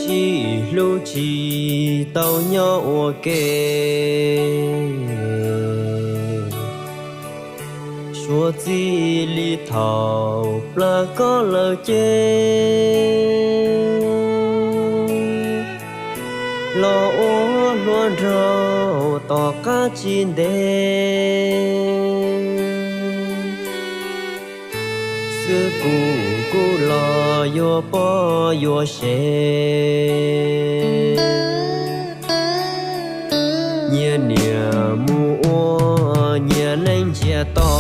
Tsis hlub tsis tau nyob ua ke, suav txij li thaum plab koj lawm ces los ua hluas nraug tom qab tsis ntev. Xwb kuv kuj los yuav poj yuav sev, nyias niam mus ua nyias neej ntsiag to.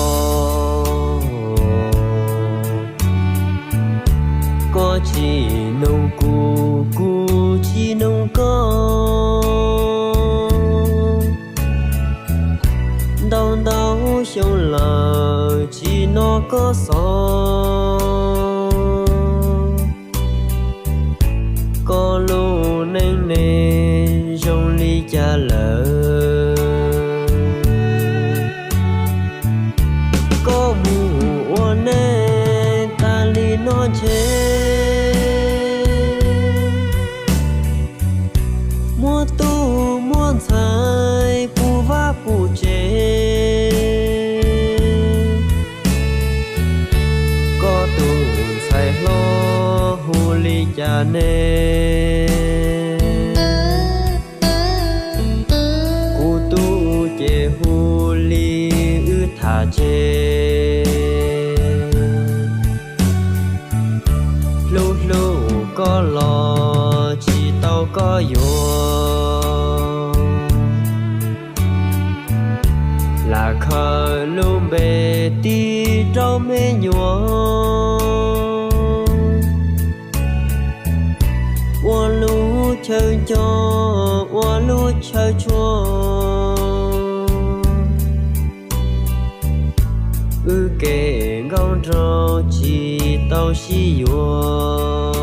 Koj tsis noog kuv, kuv tsis noog koj. Ntau ntau xyoo lawm tsis hnov koj xov, koj lub neej ne zoo li cas lawm? Koj mus ua neej tas li no ntshe, muab tub muab ntxhais puv vaj puv tsev. Koj tus ntxhais hlob hu li cas ne? Kuv tub ces hu li wb tham tseg. Hlub hlub koj los tsis tau koj yuav, lam khaws lub npe tig rau me nyuam. Ua lub chaw nco, ua lub chaw tshua, wb kev nkauj nraug tsis tau sib yuav.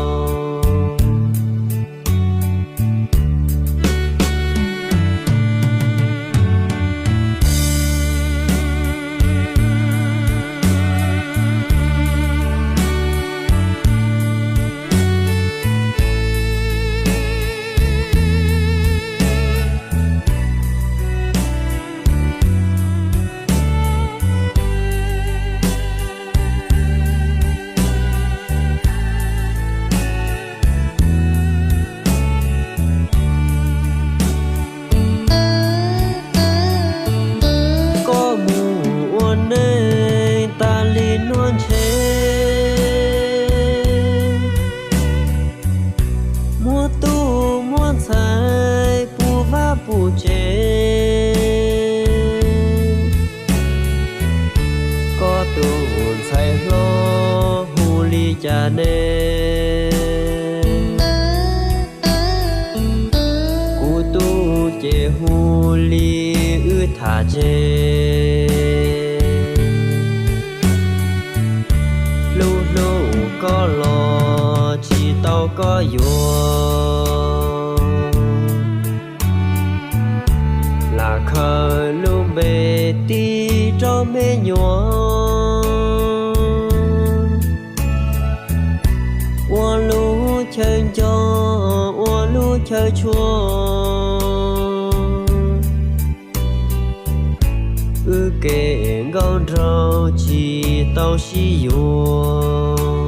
Koj mus ua neej tas li no ntshe, muab tub muab ntxhais puv vaj puv tsev. Koj tus ntxhais hlob hu li cas ne? Kuv tub ces hu li wb tham tseg. Hlub hlub koj los tsis tau koj yuav, lam khaws lub npe tig rau me nyuam. Ua lub chaw nco, ua lub chaw tshua, wb kev nkauj nraug tsis tau sib yuav.